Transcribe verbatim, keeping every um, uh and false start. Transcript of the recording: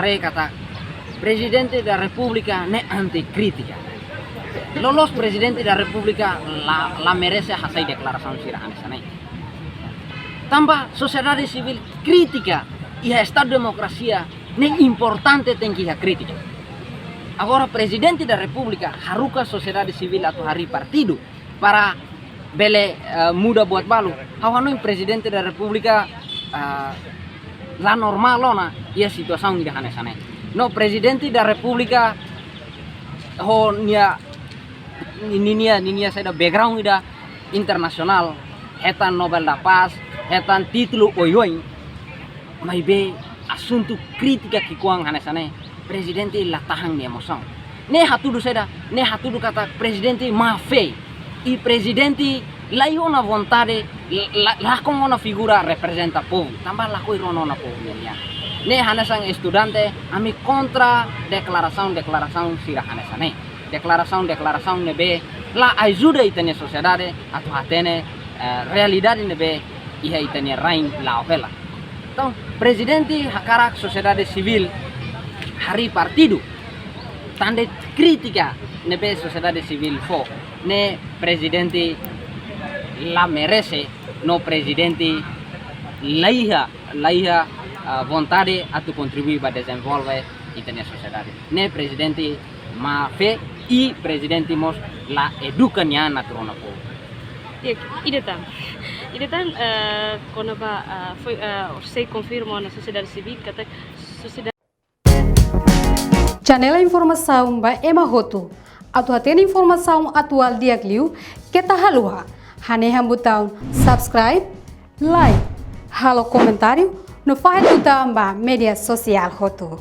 Haree katak Prezidente da Repúblika ne'e anti krítika. Loloos Prezidente da Repúblika la, la merese hasai deklarasaun sira hanesan ne'e. Tanba sosiedade sivíl krítika iha Estadu demokrasia ne'e importante, tenke iha krítika. Agora Prezidente da Repúblika haruka sosiedade sivíl atu harii partidu para bele, eh, muda buat balu. Ha'u hanoin Prezidente da Repúblika, eh, la normál ona iha situasaun ida hanesan ne'e. No Prezidente da Repúblika ho nia, ninia, ninia saida background ida internasionál, hetan Nobel da Paz, hetan títulu oioin, maibé asuntu krítika ki'ikoan hanesan ne'e, Prezidente la tahan nia emosaun. Ne'e hatudu saida, ne'e hatudu katak Prezidente má fé. I Prezidente laiha ona vontade, la, la, lakon ona figura reprezenta povu. Tanba lakohi rona ona povu nian. Ne'e hanesan estudante, ami kontra deklarasaun, deklarasaun sira hanesan ne'e. Deklarasaun, deklarasaun ne'ebé la ajuda ita-nia sosiedade atu hatene, eh, realidade ne'ebé iha ita-nia rain la'o hela. Entaun, Prezidente hakarak sosiedade sivíl harii partidu. Tan de'it krítika ne'ebé sosiedade sivíl fó ne'e, Prezidente la merese, no Prezidente laiha, laiha, ah, vontade atu kontribui ba dezenvolve ita-nia sosiedade. Ne'e Prezidente má fé i Prezidente mós la eduka nia an atu rona povu. Ya, ida tan. Ida tan, eh, kona-ba, eh, foin, eh, sei konfirma ona sosiedade sivíl katak sosiedade. Janela informasaun ba ema hotu. Atu hatene informasaun atuál di'ak liu, keta haluha hanehan butaun subscribe, like, halo komentáriu, no fahe tutan ba média sosiál hotu.